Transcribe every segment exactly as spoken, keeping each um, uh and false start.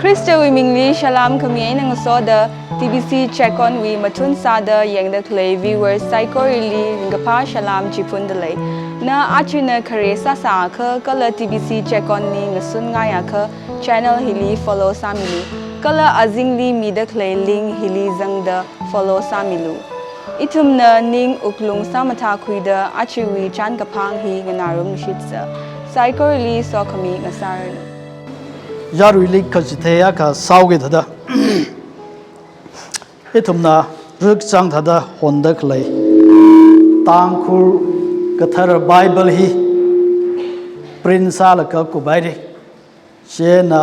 Khristawui mingli salam khami eina ngasoda T B C Check On wui mathun sāda yangda khalei viewers saikorali ringkaphā salam chiphundalei. Na achina khare sāsākha kala T B C Check On li ngasunngaiakha channel hili follow sāmilu. Kala azingli mida khalei link hili zangda follow sāmilu. Ithumna ning wuklung sāmathākhuida achiwui chānkaphang hi nganārumshitsa. Saikorali sokhami ngasāranu. Yaruili kachithei akha sāuki thāda. Ithumna rikchang thāda honda khalei Tangkhul Kathara Bible hi print sālaga kuphaira. Chieina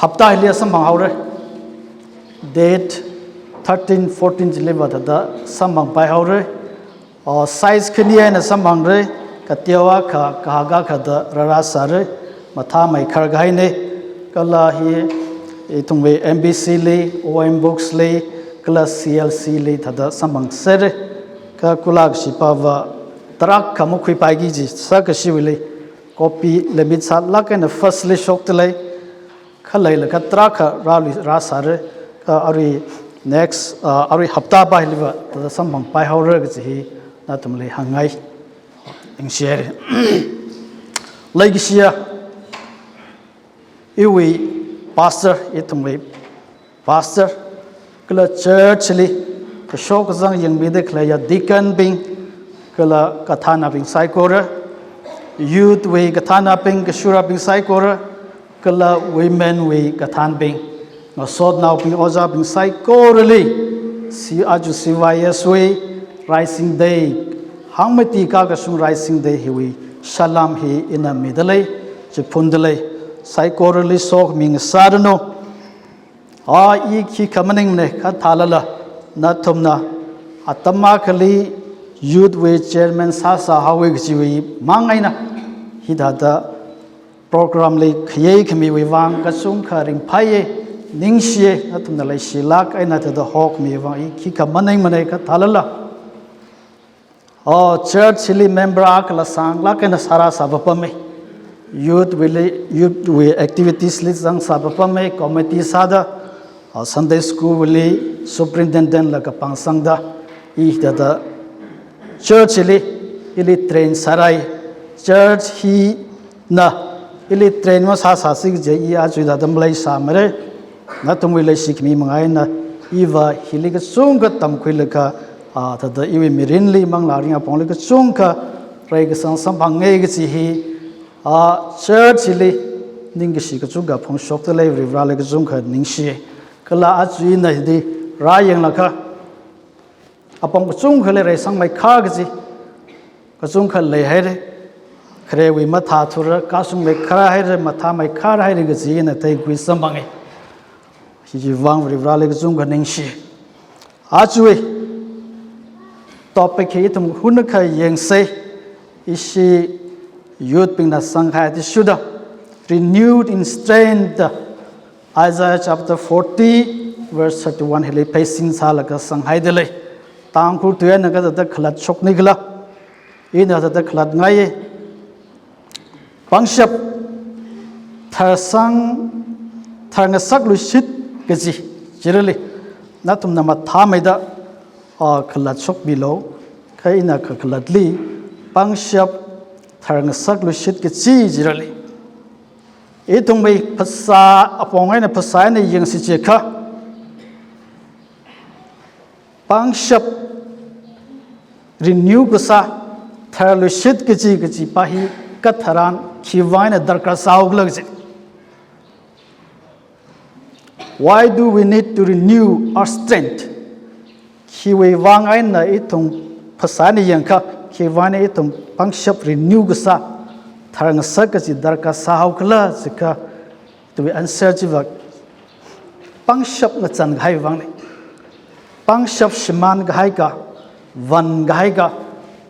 hapta hili samphang haora. Date thirteen, fourteen chiliva thāda samphangpai haora. O, size khani eina samphangra, kateowa kha, kahaka kha da rāra sāra, mathāmeikharkahaina, kala hi, ithumwui M B C li, O M Books li, kala C L C li thāda samphangserra, kha kulak shipava tarākha makhuipaiki kaji sākashiwuili, copy limit sālāk eina first li shokdalei, khaleilaga tarākha rālui rāsāra, kha arui next, ah, arui hapta pā hiliva, thāda samphangpai haora kaji hi nathumli hāngngai. Ningshihaira. Leikashiya, iwui pastor, ithumwui pastor, kala church li, kashok kazang yangmida khaleiya deacon bing, kala kathānnabing saikora, youth wui kathānnabing, kashurabing saikora, kala women wui kathānbing, ngasotnaobing, ojābing saikorali, si aja C Y S wui Rising Day, hangmati kakashung Rising Day hiwui salam hi ina midalei, chiphundalei, saikorali sokhami ngasāranu. A, i khikha maningmana kathālala, nathumna atam akhali youth wui chairman sāsāhaowa kajiwui mang eina, hithāda program li khayei khamiwui vang kachungkha ringphāya, ningshiya, nathumna leishilāk eina thāda hokhamiwui vang i khikha maningmana kathālala. O, church hili member akhala sānglāk eina sārāsā papama. Youth wui li, youth wui activities li zangsā papama, committee sāda, o, Sunday school wui li superintendent la kapangsangda, i thāda church hili, ili train sārai, church hi na, ili train masāsāsi kaji i aja thāda maleisāmara, nathumwui leishikhami mang eina, iva hili kachungkha tamkhuilaga, a, thāda iwui mirinli manglā ringkaphāli kachungkha reikasang samphangngai kaji hi, a, church hili ningkashi kachungkha phongshokdalei, Varivarali kachungkha ningshi. Kala aja ina hili rāyanglaga, apong kachungkhali reisangmeikha kaji, kachungkha leihaira, kharewui mathāthura, kashungmeikharhaira, mathāmeikharhaira kaji ina theikhui samphangi. Hiwui vang Varivarali kachungkha ningshi. Ajawui topic hi ithum hunakha yangsa, ishi youth bingna sanghai athishurda, renewed in strength, Isaiah chapter forty, verse thirty-one hili pheisin sālaga sanghaidalei. Tangkhul tui eina kathāda khalatshokni khala, ina thāda khalatngai. Pangshap tharsang, tharngasakluishit kaji, chirali, nathumna mathāmeida, a, khalatshokmilu, kha ina kakhalatli, pangshap tharngasakluishit kaji, chirali. Ithumwui phasā, apong eina phasā eina yangsi chiakha, pangshap renew kasā, tharluishit kaji, kaji pa hi katharan khiwui vang eina darkar sāhaokhala kaji. Why do we need to renew our strength? Khiwui vang eina ithum phasā eina yangakha, khiwui vang eina ithum pangshap renew kasā, tharngasak kaji darkar sāhaokhala jiakha, ithumwui answer chiva pangshap ngachān kahai vangna. Pangshap shimān kahai ka, van kahai ka,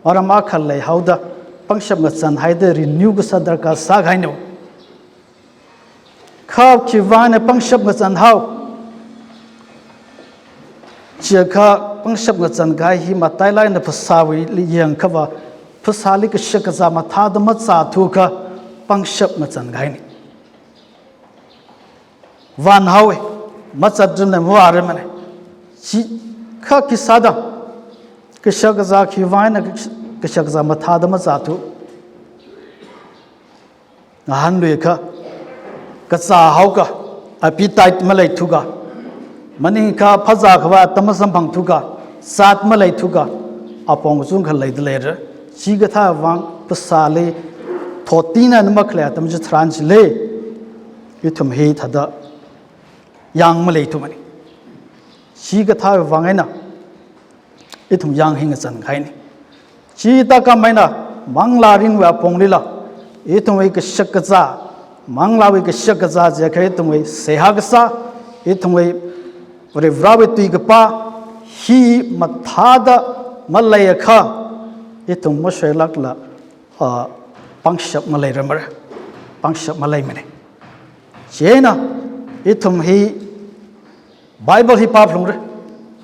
maram akha leihaoda, pangshap ngachānhaida renew kasā darkar sākahaina. Kha khiwui vang eina pangshap ngachānhao jiakha, pangshap ngachān kahai hi matailāk eina phasāwuili yangakha va, phasāli kashak kazā mathāda mazāthukha pangshap ngachān kahaina. Vānhaowa, mazatrarmana, mavārarmana. Chi kha khisāda, kashakazā khiwui vang eina kashakazā mathāda mazathu. Ngahānluiakha, kazāhaoakha, appetite maleithuakha, maningakha phazā khavai atam masamphangthuakha, zat maleithuakha, apong kachungkha leida leira. Chikathā vang phasāli thottina makhalei atam chitharan chili, ithum hithāda yang maleithumana. Chikathā vang eina ithum yang hi ngazankahaina. Chithākhamei eina manglā ringwui aponglila, ithumwui kashakazā, manglāwui kashakazā jiakha ithumwui seihā kasā, ithumwui Varivarāwui tui kapā, hi mathāda maleiakha, ithum mashoilākla, ah, pangshap maleirarmara, pangshap maleimana. Chieina, ithum hi Bible hi pāphalungra.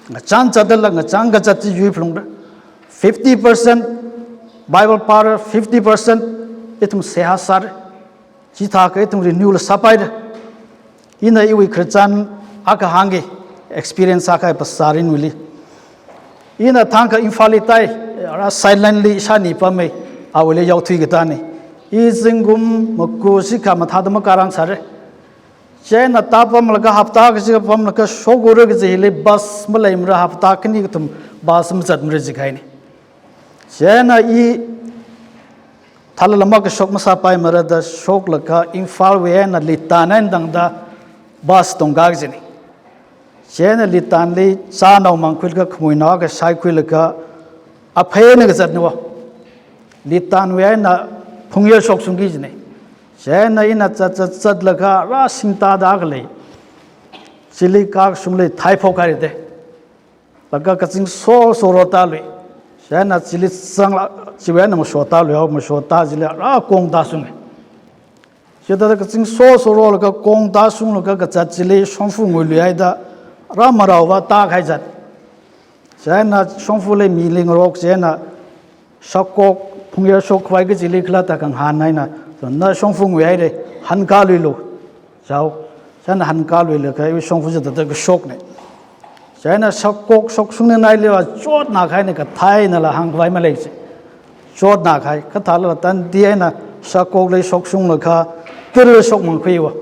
Ngachān zatdala, ngachān kazat chi yuiphalungra. Fifty percent Bible pāra, fifty percent ithum seihā sāra. Chithākha ithum renew la sāpaira. Ina iwui Christian akha hāngki, experience akha phasā ringwuili. Ina thangkha Imphalli tai, ara sideline li ishāni pamei, awuili yaothui katāna. I zingkum maku shikha mathāda makārang sāra. Chieina tāpamlaga hapta kachi pamlaga shokura kajili bus maleimara, hapta khani kathum bus mazatmara jikahaina. Chieina i thālala makashok masāpaimara da shoklaga Imphalwui eina Litan eina tangda bus tongkā kajina. Chieina Litanli chānao mangkhuilaga khamuinao akha shaikhuilaga aphei eina kazatna va. Litanwui eina Phungyar shokshungki kajina. Chieina ina zat zat zatlaga rāshingtada khalei chili kashungli thaiphok haira da. Laga kazing soso rotālui. Chieina chili zangla, chiwui eina mashotālui, hao mashotā chili rā kongda shunga. Chithāda kazing soso rolaga kongda shunglaga kazat chili shongfa nguiluihaida rā marao vātākahai zat. Chieina shongfali mili ngarok chieina shakok Phungyar shokkhavai kajili khalatta khangahān eina, na shongfa nguihaira, hankāluilu. Chao, chieina hankāluilaga iwui shongfa chithāda kashokna. Chieina shakok shokshungna nailiva chotnākahaina, kathānala hāngkhavai malei chi. Chotnākahai, kathālala tandi eina shakokli shokshunglaga tara shokmangkhuiva.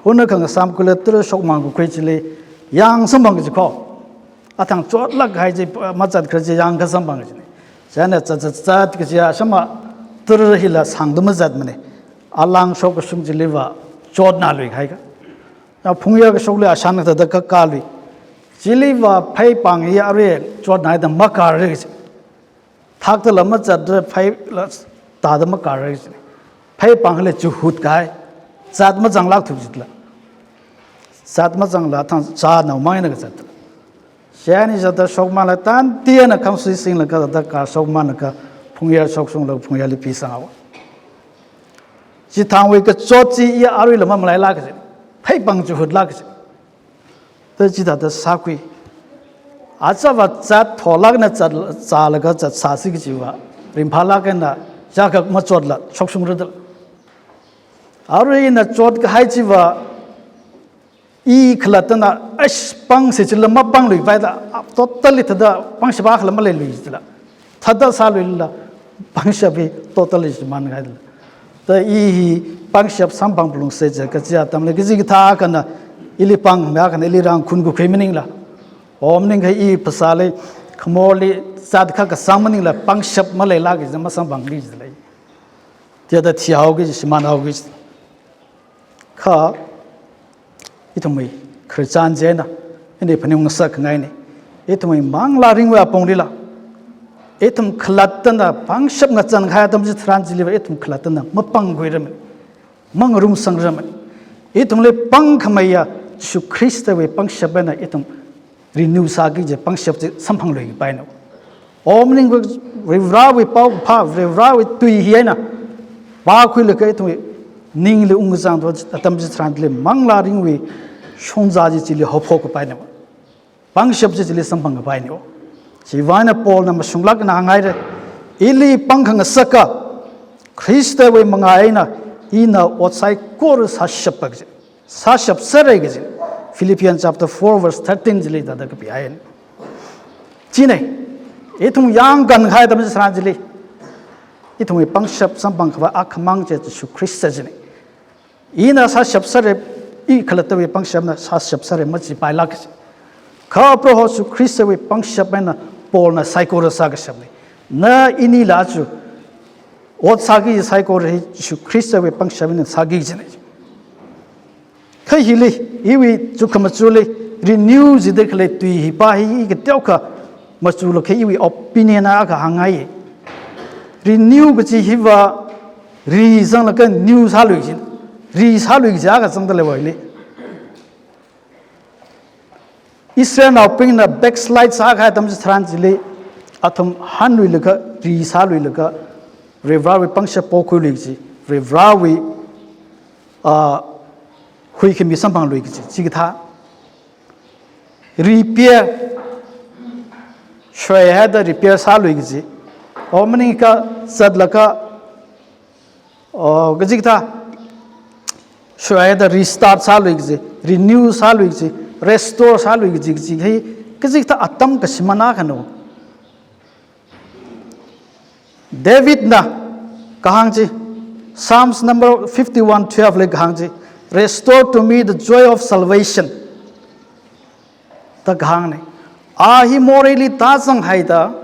Hunakha ngasāmkhuila tara shokmangkakhui chili yang samphang kaji kho. Athang chotlāk kahai chi, mazatkhara chi yangkha samphang kajina. Chieina zat zat zat kaji ashama tara hila sāngda mazatmana. Alang shokkashung chiliva chotnāluikahai kha. Na Phungyar kashokli ashan kathāda kakālui. Chiliva pheipāng hi arui chotnāhaida makārra kaji. Thakdala mazatra, pheila tāda makārra kajina. Pheipāng hila chihutkahai. Zat mazanglākthu kajila. Zat mazangla thang chānao mang eina kazat. Chieina zatda shokmala tandi eina khamsui singlaga zatda kashokmalaga Phungyar shokshunglaga Phungyarli pisanghaowa. Chithangwui kachot chi i aruila mamalaila kaji. Pheipāng chihutlāk kaji. Da chithāda sākhui. Achava zat tholākna zat, zālaga zat sāsi kajiva ringphālāk eina chakak machotla shokshungra da. Arui ina chotkahai chiva i khalattana, ash, pangsi chila mapangluipaida, totally thāda pangshap akhala maleilui chila. Thāda sāluila pangshap hi totally shimānkahaila. Da i hi pangshap samphang phalungsa jiakha kaji atamli kaji kathā akhana ili pāngmi akhana ili rāngkhunkakhui maningla, o maningakha i phasāli khamorli zatkha kasang maningla pangshap maleila kaji masamphangli jilei. Thāda thihaoki, shimānhaoki. Kha ithumwui Christian chieina, ini phaningung ngasakkhangaina. Ithumwui manglā ringwui aponglila, ithum khalattana pangshap ngachankahai atam chitharan chiliva ithum khalattana mapangkhuirarmana, mangarumsangrarmana. Ithumli pangkhameiya Jishu Khristawui pangshap eina ithum renew sāki kaji pangshap chi samphangluikapaina. O maningakha Varivarāwui paokaphā, Varivarāwui tui hi eina pākhuilaga ithumwui ningli ungkazang atam chitharan chili manglā ringwui shongza chi chili haophokkapaina. Pangshap chi chili samphangkapaina. Chiwui vang eina Paulna mashunglākna hānghaira, ili pangkhangasaka Khristawui mangā eina ina ot saikora sāshappa kaji. sāshapsera kaji. Philippians chapter four verse thirteen chili thāda kapihai. China, ithum yangkān kahai atam chitharan chili, ithumwui pangshap samphang khavai akhamang chi Jishu Khrista china. Ina sāshapsera, i khalattawui pangshapna sāshapsera machipailāk kaji. Kha Proho Jishu Khristawui pangshap eina Paulna saikora sākashapna. Na inila aja ot sāki saikora hi Jishu Khristawui pangshap eina sāki kajina. Kha hili, iwui chukkhamaja chili, renew jida khalei tui hi pa hi i kateokha machulaga iwui opinion akha hāngngai. Renew kaji hiva rizanglaga new sālui kajina. Rizālui kaji akha zangda leiva hili. Israelnaobingna backslide sākahai atam chitharan chili, athum hanluilaga, rizāluilaga, Varivarāwui pangshap pokhuilui kaji, Varivarāwui, ah, huikhami samphanglui kaji, chikathā. Repair, shoihaida repair sālui kaji. O maningakha zatlaga, o, kachikathā, shoihaida restart sālui kaji, renew sālui kaji, restore sālui kaji, kaji hi, kachikathā atam kashimān akhana. Davidna kahāng chi, Psalms number fifty-one twelve li kahāng chi, "Restore to me the joy of salvation," da kahāngna. A hi moreili tāzanghaida,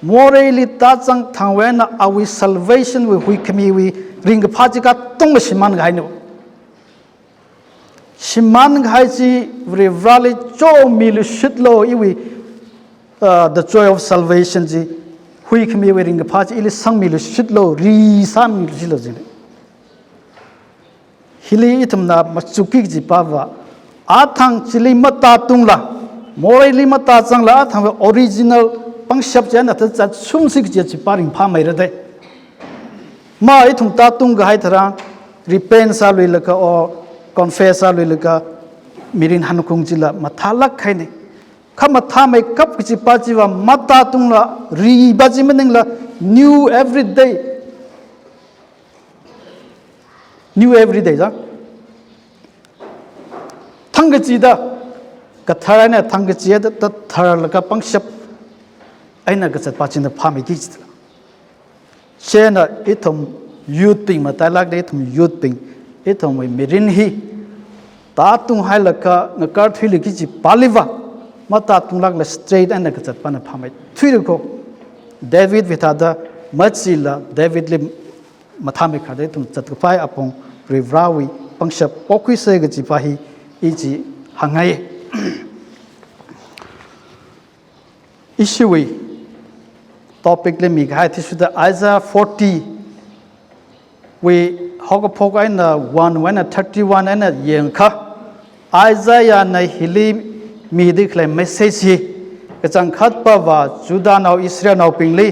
moreili tāzang thangwui eina awui salvation wui huikhamiwui ringkaphā chi katonga shimānkahaina. Shimānkahai chi Varivarāli chotmiluishitlu, iwui, uh, the joy of salvation chi, huikhamiwui ringkaphā chi ili sangmiluishitlu, risāmiluishitlu jina. Hili ithumna machuki kaji pava, athang chili matātungla, moreili matāzangla, athangwui original pangshap chieina thāda zatsumsi kaji chi pa ringphāmeira dei. Ma ithum tātungkahai tharan, repent sāluilaga, o confess sāluilaga, mirin hankhaung chila mathālāk kahaina. Kha mathāmeikap kaji pa chiva matātungla, ripa chi maningla, new every day. New every day, ja? Thangkachida, kathar eina thangkachida, ta tharlaga pangshap eina kazat pa china phāmeiki kajila. Chieina ithum youth bing matailākda, ithum youth bing, ithumwui mirin hi tātunghailaga ngakarthuilui kaji paliva, matātunglākla straight eina kazat pana phāmeithuira ko. Davidwui thāda machila, Davidli mathāmeikharda ithum zatkapai apong Varivarāwui pangshap pokhuisa kaji pa hi i chi hāngngai. Ishiwui topic li mikahai athishurda Isaiah forty wui haokaphok eina one wui eina thirty-one eina yangakha, Isaiahna hili mida khalei message hi kachangkhat pava Judahnaobing, Israelnaobingli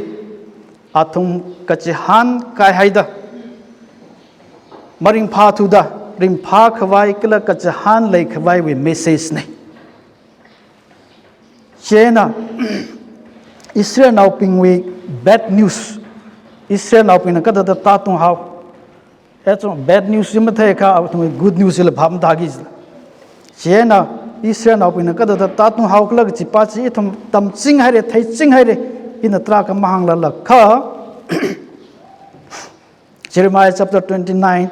athum kachihān kaihaida, maringphāthuda, ringphākhavai kala kachihān leikhavaiwui message na. Chieina, Israelnaobingwui bad news, Israelnaobingna kathāda tātunghao. Athum bad news chi matheikha, athumwui good news chila phap matāki kajila. Chieina, Israelnaobingna kathāda tātunghaokhala kaji pa chi ithum tamchinghaira, theichinghairai, ina tarākha mahānglalakha, Jeremiah chapter twenty-nine,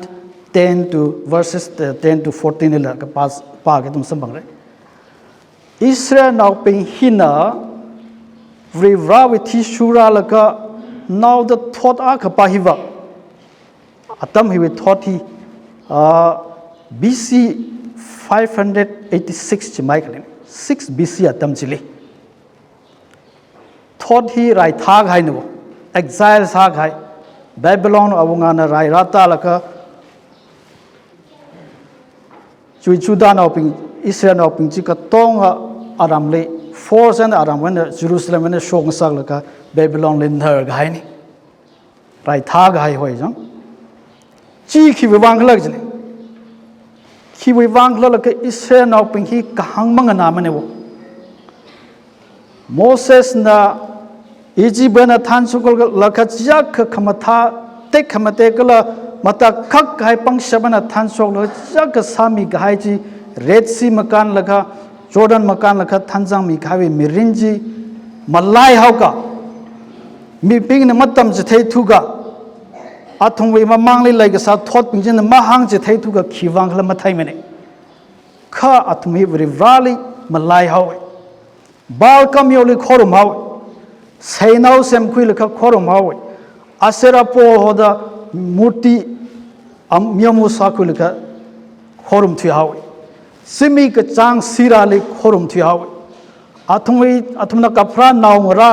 ten to verses, uh, ten to fourteen la kapā, pāki ithum samphangra. Israelnaobing hina Varivarāwui athishurlaga naoda thot akha pā hiva, atam hiwui thot hi, ah, B C five hundred eighty-six chimai khalei, six B C atam chili thot hi raithākahaina, exile sākahai, Babylon awungana rai rātālaga, chiwui Judahnaobing, Israelnaobing chi katonga aramli, force eina aram eina Jerusalem eina shokngasaklaga Babylonli narkahaina. Raithākahai hoi jang. Chi khiwui vang khala kajina. Khiwui vang khala laga Israelnaobing hi kahāng manganāmana wo. Mosesna Egypt eina thanshok kala kachiya kha khamathā, tekhamatei kala matakhak kahai pangshap eina thanshokla chak kasāmi kahai chi, Red Sea makānlaga, Jordan makānlaga thanzangmi kahaiwui mirin chi malaihaoka, mibingna matamchitheithuka, athumwui mamangli leikasā thotbing china mahāngchitheithuka khiwui vang khala matheimana. Kha athum hi Varivarali malaihaowa. Baal kamyoli khorumhaowa. Seinao semkhuilaga khorumhaowa. Asera pho hoda murti am-, myamu sākhuilaga khorumthuihaowa. Zimik kachāng sirali khorumthuihaowa. Athumwui, athumna kapharā naongarā,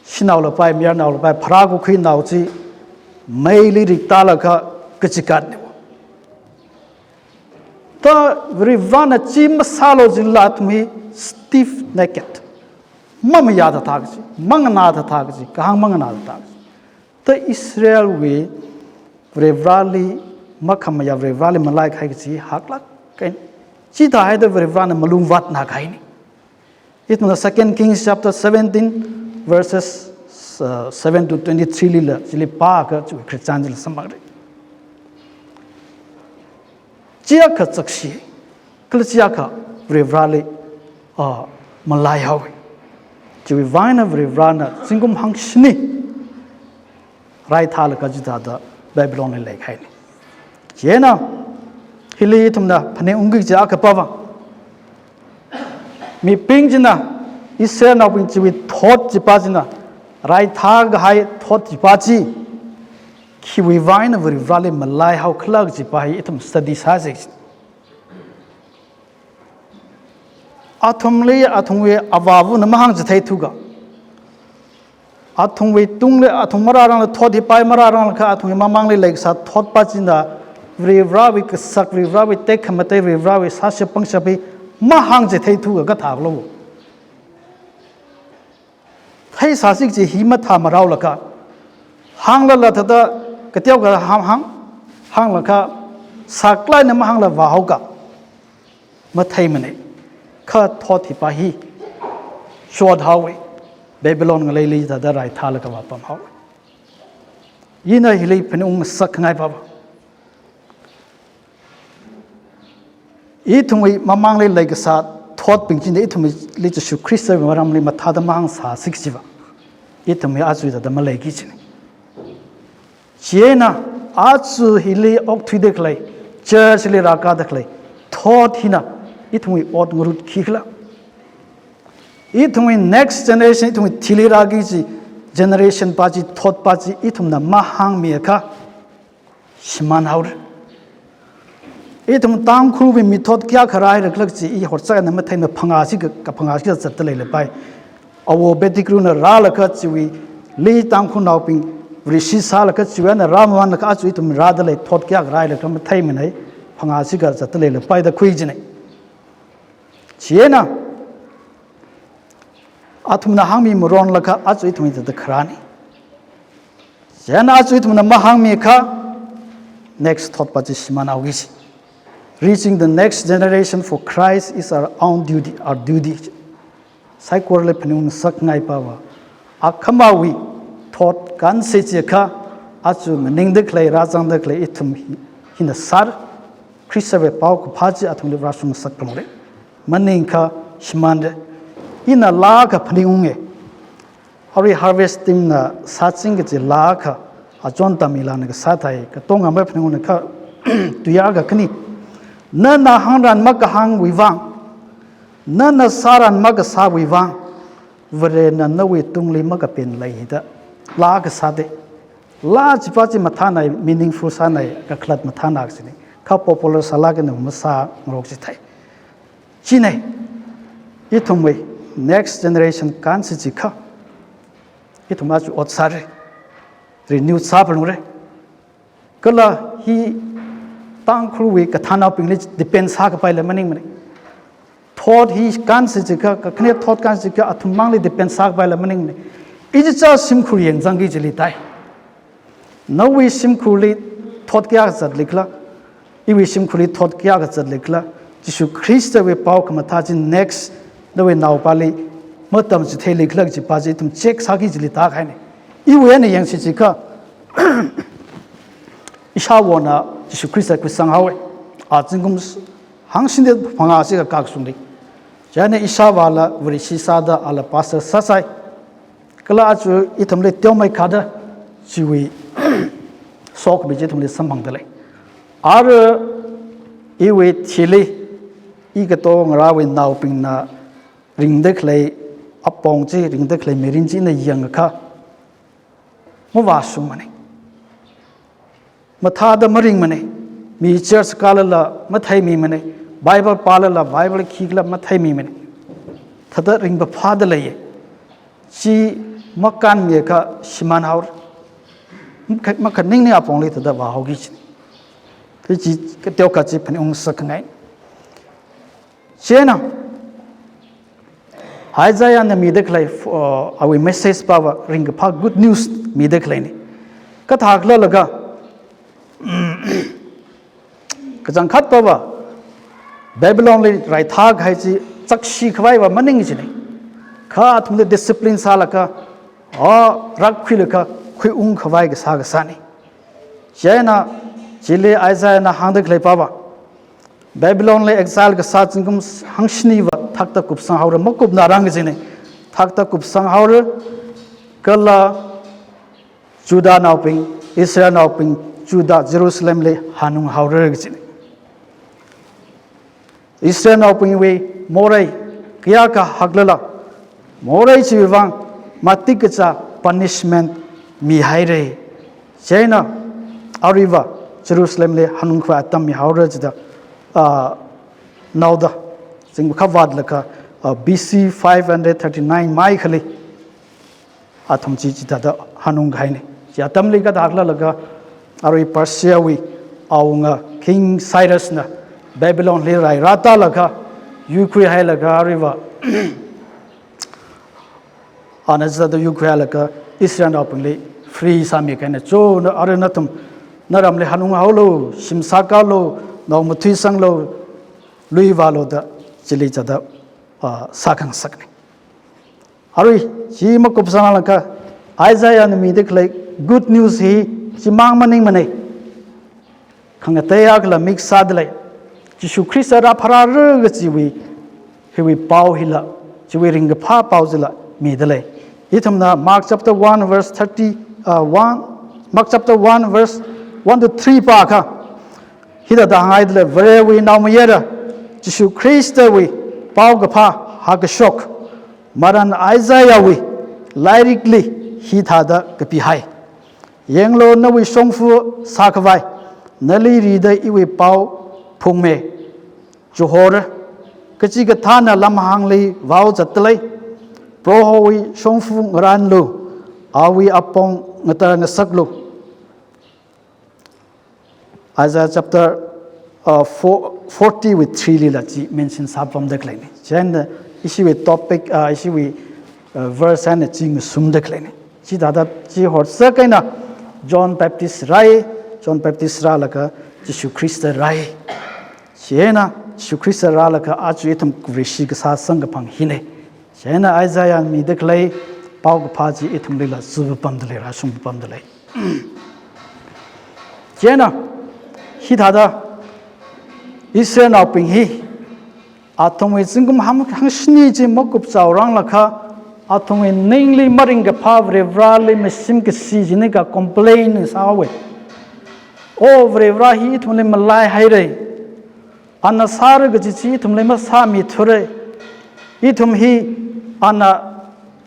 shanao lapai, mayarnao lapai, pharākakhui nao chi meili riktālaga kachikatna. Ta Varivarana chi masālu jilala athum hi stiff necked. Mamayāthatha kaji, manganāthatha kaji, kahāng manganāthatha kaji. Ta Israelwui Varivarali makhamayā, Varivarali malaikahai kaji haklāk kahaina. Chithāhaida Varivarana malungvātnā kahaina. Ithumna Second Kings chapter seventeen, verses, uh, seven to twenty-three lila, chili pākha chiwui Christian chili samphangre. Chiakha chakshi, kala chiakha Varivarali, uh, malaihaowa. Chiwui vang eina Varivarana zingkum hangshini raithālaga chithāda Babylonli leikahaina. Chieina, hili ithumna phaningungki kaji akha pava, mibing china, Israelnaobing chiwui thot chipa china, raithākahai thot chipa chi, khiwui vang eina Varivarali malaihaokhala kajipa hi ithum study sāsa. Athumli athumwui avāvana mahāngchitheithuka, athumwui tungli athum marārangla thot hipa hi marāranglakha athumwui mamangli leikasā thotpa china Varivarawui kasak, Varivarawui tekhamatei, Varivarawui sāshap pangshap hi mahāngchitheithuka kathālo. Theisāsi kaji hi mathāmaraolaga, hānglala thāda kateokha hāng, hāng, hānglakha sāklāk eina mahāngla vāhaoka, matheimana. Kha thot hipa hi chothaowa, Babylon ngaleili thāda raithālaga vāpamhaowa. Ina hili phaningungngasak ngai pava, ithumwui mamangli leikasā thotbing china ithumli Jishu Khristawui maramli mathāda mahāngsāsi kajiva, ithumwui aja thāda maleiki kajina. Chieina aja hili okthuida khalei, church li rākāda khalei thot hina ithumwui ot ngarut khikhala, ithumwui next generation, ithumwui thili rāki kaji generation pa chi, thotpa chi ithumna mahāngmiakha shimānhaora. Ithum Tangkhulwui mithot kayākha rāhaira khala kaji i horchak eina matheimana, phangāsi ka, kaphangāsi kazatda leilapai. Awo Pettigrewna rālaga chiwuili Tangkhulnaobing Vareshi sālaga chiwui eina rāmamānlaga aja ithum rādalei thot kayākha rāhaira khala matheimana, phangāsi kazatda leilapai da khui kajina. Chieina athumna hāngmi maronlaga aja ithum hithāda kharāna. Chieina aja ithumna mahāngmiakha next thotpa chi shimānhaoki kaji. Reaching the next generation for Christ is our own duty, our duty. Saikorali phaningungngasak ngai pava, akhamawui thot kānsi chiakha aja nganingda khalei, rāzangda khalei ithum hi, hina sāra, Khristawui paokaphā chi athumli rāshungngasak phalungra. Maningakha shimānra. Ina laa akha phaningunga. Arui harvest team na sāching kaji laa akha, achon tamilana kasā thai, katonga mai phaningungna kha, tuiya akha khani. Nana hāngran makahāngwui vang, nana sāran makasāwui vang, Varena nawui tungli makapen leida laa akha sāda. Laa chipa chi mathānai, meaningful sānai, kakhalat mathānai kajina. Kha popular sālāk eina masāngarok chi thai. China, ithumwui next generation kānsi chiakha, ithum aja ot sāra, renew sāphalungra. Kala hi Tangkhulwui kathānnaobingli depend sākapaila maningmana. Thot hi kānsi chiakha, kakhane thot kānsi chiakha, athum mangli depend sākapaila maningmana. Ichichā shimkhur yangzangki kajili tai. Nawui shimkhurli thot kayākha zatlikhala, iwui shimkhurli thot kayākha zatlikhala, Jishu Khristawui paokhamathā chi next nawui naopali matamchitheilikhala kajipa chi ithum check sāki kajili tākahaina. Iwui eina yangsi chiakha, Ishāvāna Jishu Khrista khuisang haowa. A zingkum hangshini phangā chi kakā kashungli. Chieina ishāvāla Vareshi sāda ala pastor sāsai. Kala aja ithumli teomeikha da chiwui sokhami chi ithumli samphangda lei. Ara iwui thili, i katongarāwui naobingna ringda khalei apong chi, ringda khalei mirin chi ina yangakha, mavāshungmana. Mathāda maringmana. Mi church kālala matheimimana. Bible pālala, Bible khikhala matheimimana. Thāda ringphāda leiya. Chi makānmiakha shimān haora. Makha-, makhaningning apongli thāda vāhaoki kajina. Kachi kateokha chi phaningungngasakngai. Chieina Isaiahna mida khalei, uh, awui message pava ringkaphā good news mida khaleina. Kathākhala laga, kachangkhat pava Babylonli raithā kahai chi chakshi khavaiva maning kajina. Kha athumli discipline sālaga, a, rakkhuilaga khuiung khavai kasā kasāna. Chieina chili Isaiahna hāngda khalei pava, Babylonli exile kasā zingkum hangshiniva thakta kupsang haora, makupnarang kajina. Thakta kupsang haora, kala Judahnaobing, Israelnaobing, Judah, Jerusalemli hanung haora kajina. Israelnaobingwui morei kayākha haklala, morei chiwui vang matik kachā punishment mihaira. Chieina aruiva Jerusalemli hanung khavai atam mihaora jida, ah, naoda, zingkum khavātlaga, ah, B C five hundred thirty-nine maikhali athum chi chithāda hanung kahaina. Chi atamli kathākhala laga, arui Persiawui awunga King Cyrusna Babylonli rai rātālaga, yuikhuihailaga aruiva, ana chithāda yuikhuihailaga Israelnaobingli free sāmi kahaina. Cho, na, arui nathum naramli hanung haolu, shim sākalu, nao mathuisanglu, lui vālu da chili chithāda, ah, sākhangasakna. Arui, chi makupsanglaga, Isaiahna mida khalei good news hi chimang maningmana. Khangatei akhala mix sāda lei. Jishu Khrista rāpharāra kajiwui, hiwui pao hila, chiwui ringkaphā pao chila mida lei. Ithumna Mark chapter one verse thirty, uh, one, Mark chapter one verse one to three pākha, hithāda hānghaida lei, Varewui Naomayara Jishu Khristawui paokaphā hāngkashok maran Isaiahwui lairikli hithāda kapihai. Yanglu, nawui shongfa sākhavai, nali rida iwui pao phungmi chihora. Kachikathāna lamhāngli vao zatda lei. Prohowui shongfa ngaranlu, awui apong ngatar ngasaklu. Isaiah chapter, uh, four, forty wui three lila chi mention sāpamda khaleina. Chieina ishiwui topic, uh, ishiwui, uh, verse eina chi ngasumda khaleina. Chithāda chi horsakaina John Baptist rāi, John Baptist rālaga Jishu Khrista rāi. Chieina Jishu Khrista rālaga aja ithum Vareshi kasā samkaphang hina. Chieina Isaiahna mida khalei paokaphā chi ithumlila zupamda lei, rāshungpamda lei. Chieina, hithāda Israelnaobing hi, athumwui zingkum ham-, hangshini chi makupchaoranglakha, athumwui ningli maringkaphā Varivarāli mashim kashi chi nika complain sāhaowa. O Varivarā hi ithumli malaihaira. Ana sāra kaji chi ithumli masāmithura. Ithum hi ana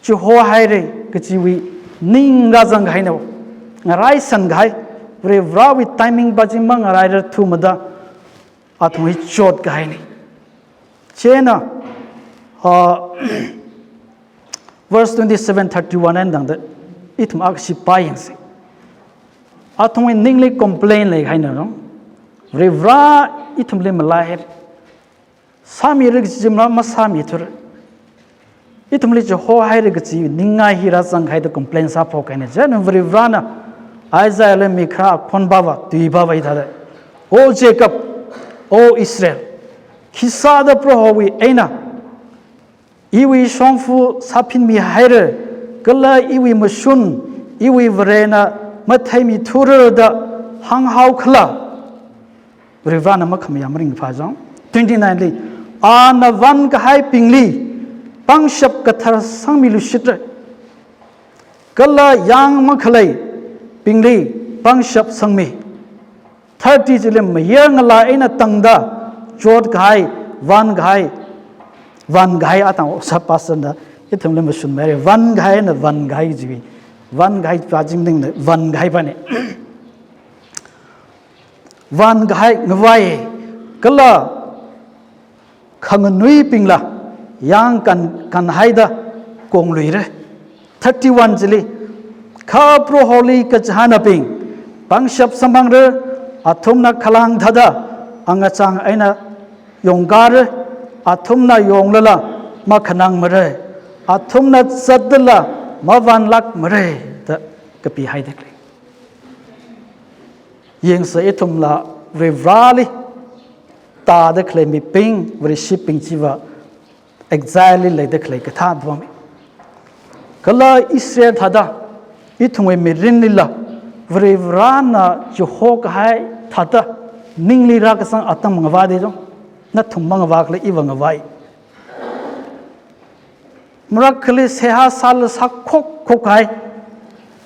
chihohaira kajiwui ning rāzang kahaina. Ngaraisan kahai, Varivarāwui timing pa chi mangarairar thumada, athum hi chot kahaina. Chieina, ah, verse twenty-seven, thirty-one eina tangda, ithum akha shi pāyangsa. Athumwui ningli complain leikahaina, no? Varivarā ithumli malaihaira. Sāmira kaji chi ma-, masāmithura. Ithumli chihohaira kaji ningngai hi rāzang kahaida complain sāphok kahaina. Chieina Varivarāna Isaiahli mikharā akhon pava, tui pava hithāda, O Jacob, O Israel, khisāda Prohowui eina iwui shongfa sāphinmihaira, kala iwui mashun, iwui Varena matheimithura da hānghao khala, Varivarana makhamayā maringphā chang. Twenty-nine li, ana vankahaibingli pangshap kathar sangmiluishitra, kala yāng makhaleibingli pangshap sangmi. Thirty chili, mayar ngalā eina tangda chotkahai, vankahai, vankahai atang osa pastor na ithumli mashunmara. Vankahai eina vankahai chiwui, vankahai pā chingdingna vankahai pāna. Vankahai ngavai, kala khanganuibingla yāng kan, kanhaida kongluira. Thirty-one chili, kha Proholi kachihānabing pangshap samphangra, athumna khalāng thāda angachāng eina yongkara, athumna yonglala makhanangmara, athumna zatlala mavanlākmara da kapihaida khalei. Yangsa, ithumla Varivarali tāda khalei mibing, Vareshibing chiva exile li leida khalei kathā pammi. Kala Israel thāda, ithumwui mirinlila Varivarana chihokahai thāda ningli rākasang atam ngavāda chang, nathum mangavā khala iva ngavāi. Marakhali seihā sāla sākhok khokhai,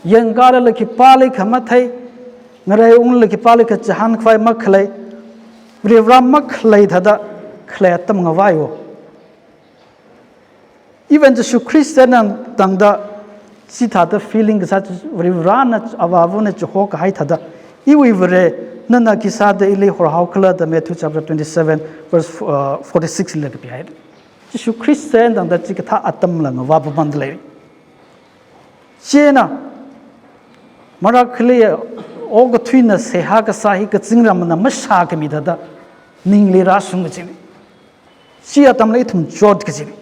yangkālala khipālikha mathei, ngarei unglala khipālikha chihānkhavai makhalei, Varivara makhalei thāda khalei atam ngavāi wo. Even Jishu Khrista eina tangda chithāda feeling kasā chi, Varivarana, Avāvana chihokahai thāda, iwui Vare, nana khi sāda ili horhao khala da Matthew chapter twenty-seven, verse, uh, forty-six li kapihai. Jishu Khrista eina tangda chikathā atamla ngavā pamda lei. Chieina, marakhali okathuina seihā kasā hi kazingramna mashākhami thāda ningli rāshung kajina. Chi atamla ithum chot kajina.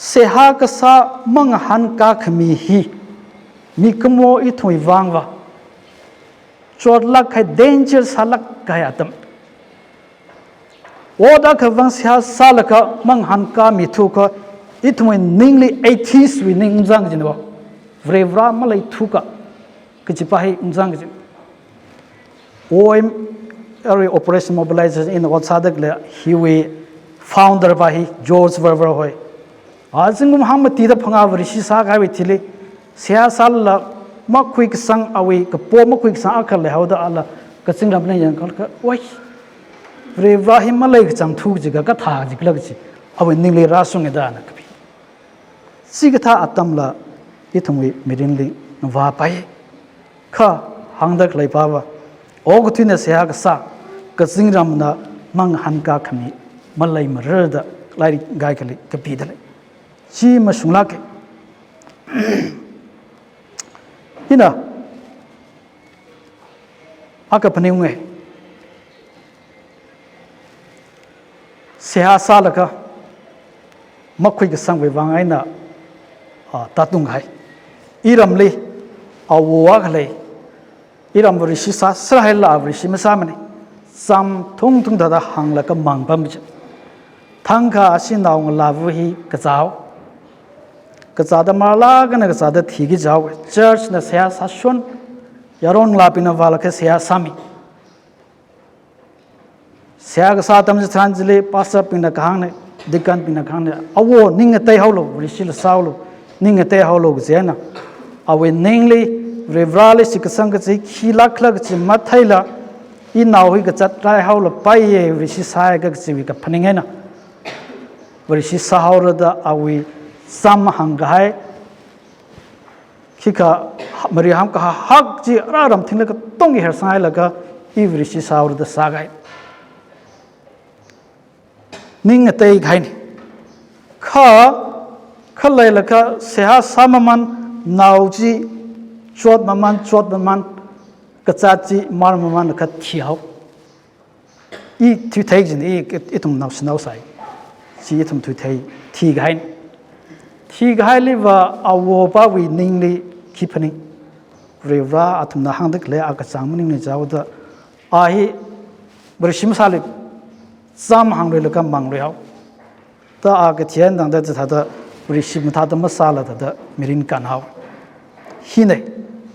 Seihā kasā mangahānkā khami hi mikumo ithumwui vangva chotlāk kahai, danger sālāk kahai atam. Ot akha vang seihā sālaga mangahānkāmi thuakha ithumwui ningli atheist wui ning ungzang kajina wo. Varivara maleithuakha kaji pā hi ungzang kajina. O M, arui Operation Mobilization eina ot sāda khalei hiwui founder pā hi George Verwer hoi. A zingkum hangmatida phangā Vareshi sākahaiwui thili, seihā sālala makhuikasang, awui kapo makhuikasang akha leihaoda ala kazingramli yangkhalakha, oi, Varivara hi maleikachangthu kaji kha kathā kaji khala kaji awui ningli rāshunga da ana kapi. Chikathā atamla ithumwui mirinli ngavāpai. Kha hāngda khalei pāva, okathuina seihā kasā, kazingramna mangahānkā khami maleimara da lairik kaikhali kapida lei. Chi mashunglāka. Ina, akha phaningunga. Seihā sālaga makhuikasangwui vang eina, ah, tātunghai. Iramli awo akha lei. Iram Vareshi sāserhaila Vareshi masāmana. Chām thungthung thāda hānglaga mang pamchit. Thangkha ashinao ngalāva hi kazāhao. Kazāda marlāk eina kazāda thiki chao. Church na seihā sāshon. Yaron ngalābingna vālaga seihā sāmi. Seihā kasā atam chitharan chili pastor bingna kahāngna, deacon bingna kahāngna, awo ning ngateihaolu, Vareshila sāhaolu, ning ngateihaolu kaji eina. Awui ningli Varivarali shitkasang kaji khilāk khala kaji matheila, inao hi kazat raihaolapaiya, Vareshi sāhaiakha kajiwui kaphaning eina Vareshi sāhaora da awui chām hāngkahai, khikha mariham kahak chi ara ramthingla katonga hersanghailaga i Vareshi sāhaora da sākahai. Ning ngateikahaina. Kha, khaleilaga seihā sāmaman nao chi chotmaman, chotmaman, kazat chi marmamanlaga thihao. I thuithei kajina, i, ithum naoshinao sāi. Chi ithum thuithei, thikahaina. Thikahailiva awopāwui ningli khi phaning. Varivara athumna hāngda khalei akachang maningmana jihaoda. A hi Vareshi masāli, chām hāngluilaga mangluihao. Da a kathi eina tangda chithāda Vareshi mathāda masāla thāda mirin kanhao. Hina,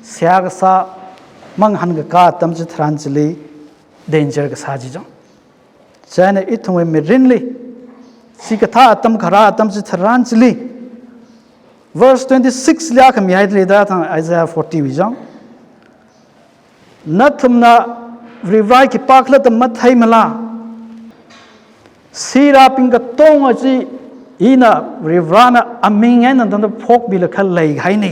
seihā kasā, mangahān kakā atam chitharan chili, danger kasā chi chang. Chieina ithumwui mirinli, chikathā atam kharā atam chitharan chili, verse twenty-six li akha mihaida lei da thang Isaiah forty wui chang. Nathumna Varivara khipākhala da matheimala. Sirābing katonga chi ina Varivarana aming eina tangda phokmilaga leihaina.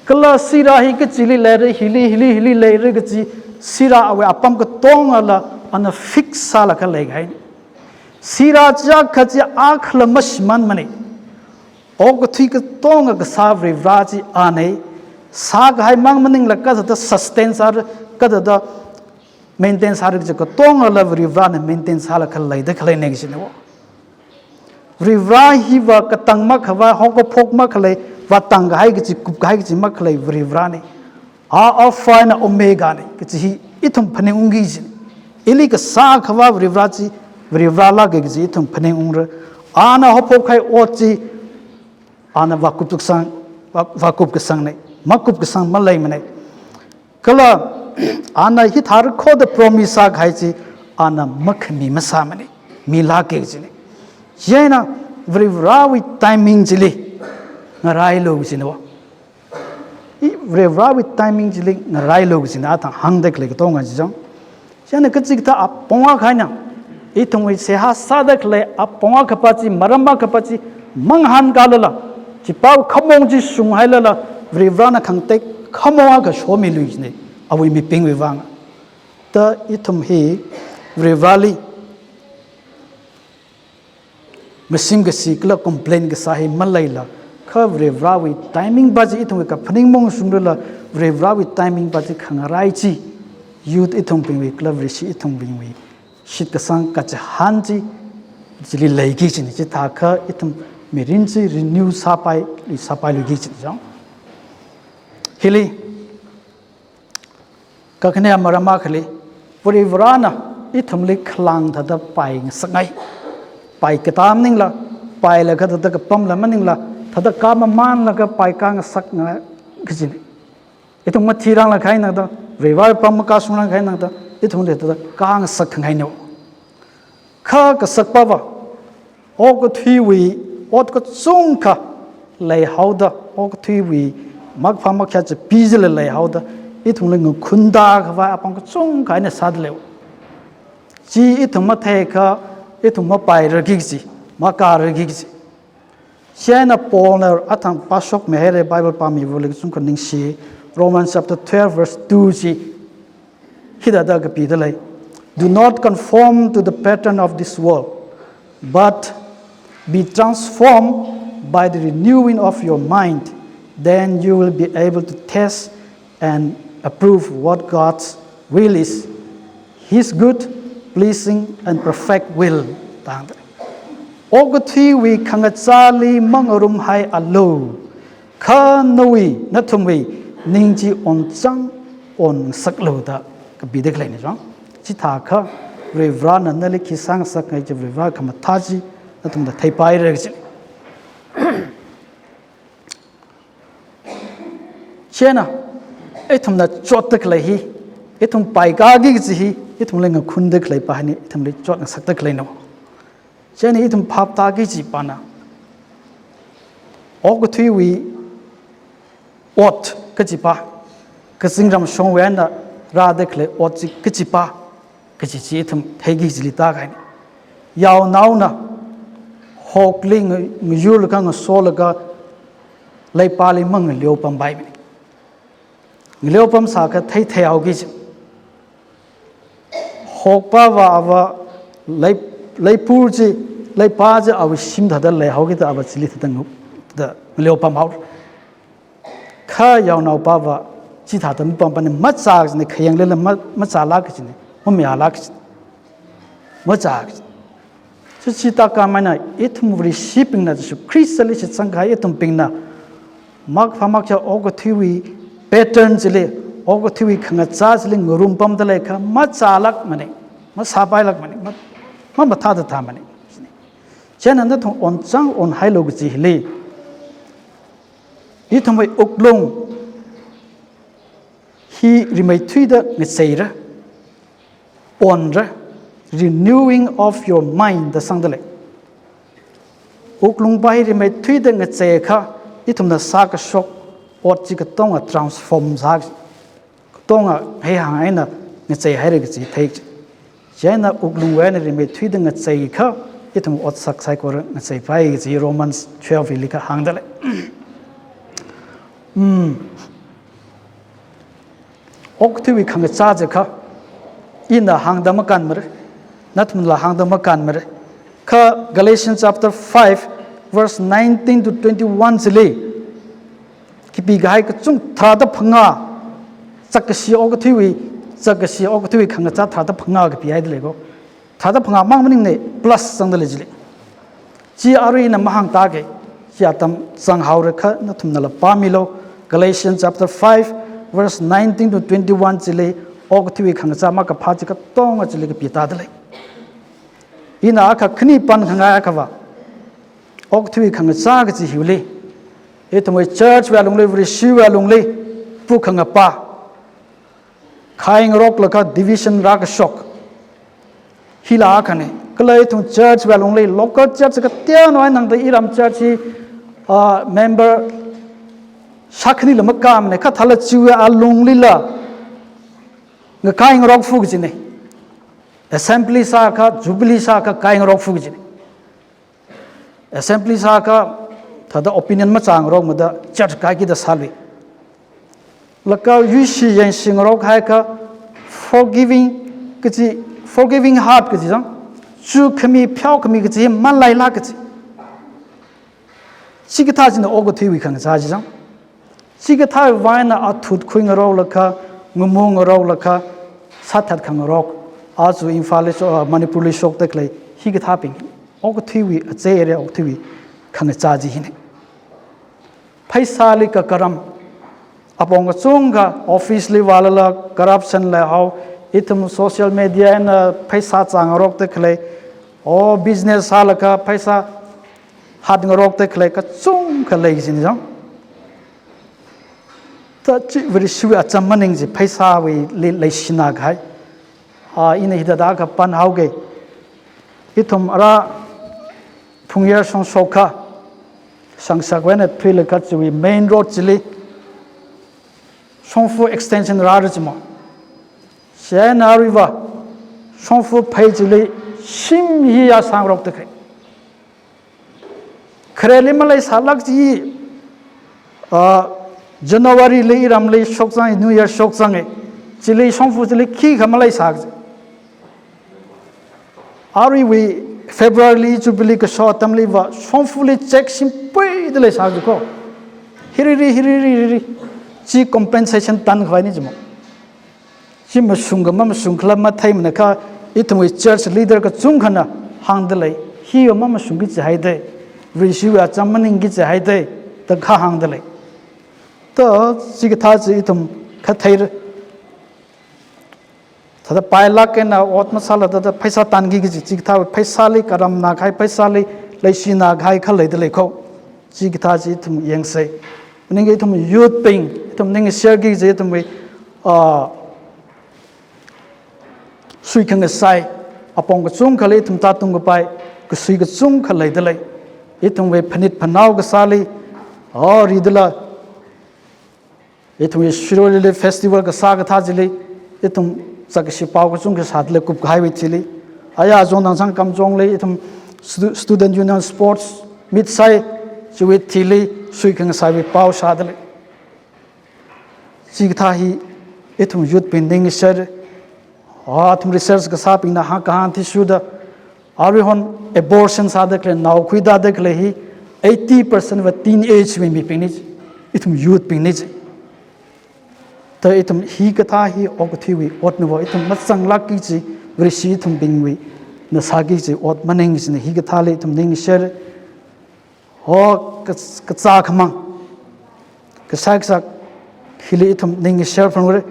Kala sirā hi kachili leira, hili, hili, hili leira kachi, sirā awui apam katongala ana fix sālaga leihaina. Sirā chiyākha chi akhala mashimānmana. Okathui katonga kasā Varivara chi ana, sākahai mang maningla kathāda sustain sāra, kathāda maintain sāra kachi katongala Varivarana maintain sālaga leida khaleina kachina. Varivara hiva katang makhavai, haokaphok makhalei, vātang kahai kachi, kupkahai kachi makhalei Varivarana. A Alpha eina Omega na kachi hi ithum phaningungki kachina. Ili kasā akhava Varivara chi, Varivarala kachi ithum phaningungra. Ana haophok kahai ot chi, ana vākup kasang, vā, vākup kasangna, makup kasang maleimana. Kala, ana hithāra kho da promise sākahai chi, ana makhami masāmana, milāka kachina. Chieina, Varivarawui timing chili, ngarailu kachina. I, Varivarawui timing chili ngarailu kachina, athang hāngda khalei katonga chi chang. Chieina kachikathā apong akha eina, ithumwui seihā sāda khalei apong akhapa chi, maram akhapa chi, mangahān kalala, chipā khamong chi shunghailala, Varivarana khangatei khamong akha shomilu kachina, awui mibingwui vang. Da ithum hi, Varivarali, mashim kasi kala complain kasā hi maleila, kha Varivarawui timing pa chi ithumwui kaphaning mong shunglala, Varivarawui timing pa chi khangarai chi, youth ithumbingwui, kala Vareshi ithumbingwui, shitkasang kachihān chi, chili leiki kachina, chithākha ithum mirin chi renew sāpai, sāpailuiki kachina chang. Hili, kakhane maram akhali, Varivarana ithumli khalang thāda paingasakngai. Pai katā maningla, pailaga thāda kapamla maningla, thāda kamamanlaga paikā ngasakngai kachina. Ithum mathirangla khaina da, Varivara pam makashungrang khaina da, ithumli thāda kāngasak khangaina. Kha kasakpava, okathuiwui ot kachungkha leihaoda, okathuiwui makphā makhayā chipee chila leihaoda, ithumli ngakhunda khavai apam kachungkha eina sāda lei. Chi ithum matheikha, ithum mapairaki kachi, makāraki kachi. Chieina Paulna athang pāshokmihaira Bible pāmiva lei kachungkha ningshi, Romans chapter twelve verse two chi, hithāda kapida lei. "Do not conform to the pattern of this world, but be transformed by the renewing of your mind. Then you will be able to test and approve what God's will is, his good, pleasing, and perfect will." Tangda. Okathuiwui khangachāli mangarumhaialu. Kha nawui, nathumwui, ning chi onchang onsaklu da kapida khaleina chang. Chithākha, Varivarana nali khi sāngasakngai chi Varivara khamathā chi, nathumna theipaira kachi. Chieina, ithumna chotda khalei hi, ithum paikāki kachi hi, ithumli ngakhunda khalei pa hina, ithumli chotngasakda khaleina. Chieina ithum phaptāki kachi pana, okathuiwui ot kachi pa, kazingram shongwui eina rāda khalei ot chi kachi pa, kachi chi ithum theiki kachili tākahaina. Yaonaona, hokli nga-, ngayurlaga ngasolaga, leipali mangaleopam paimana. Ngaleopam sākha theitheihaoki kachi. Hokpava ava lei, leipur chi, leipa chi awui shim thāda leihaokida ava chili thāda ngu-, thāda ngaleopamhao. Kha yaonaopava chithāda mapampana, machā kachina, khayanglala ma-, machālāk kachina, mamayālāk kachina. Machā kachina. Chi, chithākha maina ithum Vareshibingna, Jishu Khristali shitsangkahai ithumbingna, makphā makhayā okathuiwui pattern chili, okathuiwui khangachā chili ngarumpamda leikha machālākmana, masāpailākmana, ma-, mamathāda thāmana. Chieina nathum onchang onhailu kachi hili, Ithumwui wuklung hi rimeithuida ngacheira, onra, renewing of your mind da sangda lei. Wuklungva hi rimeithuida ngacheiakha, ithumna sākashok ot chi katonga transform sā, katonga heihang eina ngacheihaira kaji thei chi. Chieina wuklungwui eina rimeithuida ngacheiakha, ithum otsak saikora ngacheipai kaji Romans twelve li kahāngda lei. Hmm. Okathuiwui khangachā jiakha, ina hāngda makānmara, nathumla hāngda makānmara. Kha Galatians chapter five, verse nineteen to twenty-one chili, kipikahai kachung tharāda phangā, chākashi okathuiwui, chākashi okathuiwui khangachā tharāda phangā kapihaida lei ko. Tharāda phangā mang maningmana, plus sangda lei chili. Chi arui ina mahāngtāke, chi atam zanghaora kha nathumnala pāmilu, Galatians chapter five, verse nineteen to twenty-one chili, okathuiwui khangachā makaphā chi katonga chili kapitāda lei. Ina akha khani pānkhangai akhava, okathuiwui khangachā kaji hiwuili, ithumwui church wui alungli, Vareshiwui alungli, pukhangapa, khai ngaroklaga division rākashok, hila akhana. Kala ithum church wui alungli, local church kateonao eina tangda iram church hi, ah, member shākhanila makāmana, kha thāla chiwui alunglila ngakai ngarokfu kajina. Assembly sākha, jubilee sākha kai ngarokfu kajina. Assembly sākha, thāda opinion machāngarokmada church kaikida sālui. Laga yuishi yangshi ngarokhaiakha forgiving kaji, forgiving heart kaji zang, chukhami, pheokhami kaji maleila kaji. Chikathā china okathuiwui khangachā chi zang. Chikathāwui vang eina athut khuingaroklaga, ngumu ngaroklaga, sāthat khangarok, aja Imphalli sho-, ah, Manipurli shokda khalei, hikathābing, okathuiwui, ache area okathuiwui khangachā chi hina. Pheisāli kakaram, apong kachungkha office li vālala corruption leihao, ithum social media eina pheisā chāngarokda khalei, o business sālaga pheisā hatngarokda khalei kachungkha lei kajina zang. Ta chi Vareshiwui acham maning chi pheisāwuili leishina kahai. Ah, ina hithāda kapānhaoke. Ithum ara Phungyar shongshokakha, Shangsakwui eina thuilaga chiwui main road chili, shongfa extension rāra jimo. Chieina aruiva, shongfa phei chili, shim hi yāsāngarokda khalei. Khareli maleisālāk chi, ah, January li iramli shokzang, New Year shokzanga. Chili shongfa chili khikha maleisā chi. Aruiwui February li Jubilee kashok atamliva, shongfali check shimpuida leisā chi ko. Hiriri, hiriri, hiriri. Chi compensation tankhavaina jimo. Chi mashungkha mamashungkhala matheimana kha, ithumwui church leader kachungkhana hāngda lei, hiva mamashungki jihaida, Vareshiwui acham maningki jihaida, da kahāngda lei. Ta, chikathā chi ithum khatheira. Thāda pailāk eina ot masāla thāda pheisā tanki kaji, chikathā pheisāli karamna kahai, pheisāli leishina kahai kha leida lei ko. Chikathā chi ithum yangsei. Maningakha ithum youth bing, ithum ningshare ki kaji ithumwui, ah, sui khangasai, apong kachungkhali ithum tātungkapai, kasui kachungkha leida lei. Ithumwui phanit phanao kasāli, oh, ridala, ithumwui Shirui Lily Festival kasā kathā chili, ithum chākashi pao kachungkha sādalei kupkahaiwui thili. Aya zong nang sang Kamjongli, ithum stu-, Student Union Sports meet sai, chiwui thili, sui khangasaiwui pao sādalei. Chikathā hi, ithum youth bing ningshare, ah, ithum research kasābingna hāng kahāng athishurda, aruihon abortion sāda khalei, nao khuida khalei hi, eighty percent va teenage wui mibingna, ithum youth bingna. Ta ithum hikathā hi okathuiwui otna va, ithum mazanglākki kaji, Vareshi ithumbingwui, na sāki kaji ot maning kajina hikathāli ithum ningshare. Ho, ka, kazā khamang. Kashai kazak, hili ithum ningshare phangra.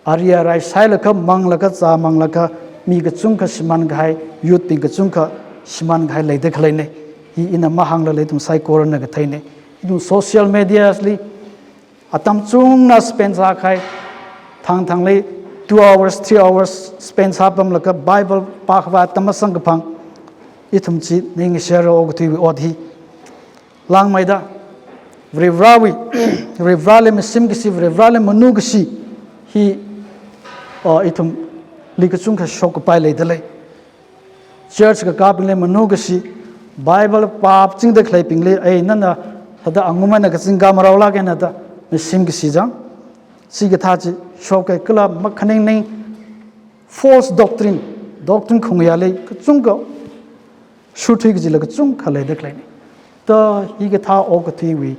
Ari arai shailaga, manglaga, zāmanglaga, mi kachungkha shimānkahai, youth bing kachungkha shimānkahai leida khaleina. Hi ina mahānglala ithum saikorana katheina. Ithum social medias li atam chungna spend sākahai, thangthangli two hours, three hours spend sāpamlaga Bible pākhavai atam masangkaphang, ithum chi ningshira okathuiwui ot hi. Langmeida, Varivarāwui, Varivarāli mashimkashi, Varivarāli manukashi hi, uh, ithumli kachungkha shokkapai leidalei. Church kakābingli manukashi, Bible pāchingda khaleibingli, ei, nana thāda angumana kazingkā maraolāk eina da mashimkashi chang. Chikathā chi shokkahai kala makhaningning false doctrine, doctrine khungyāli kachungkha shurthui kajila kachungkha leida khaleina. Da hikathā okathuiwui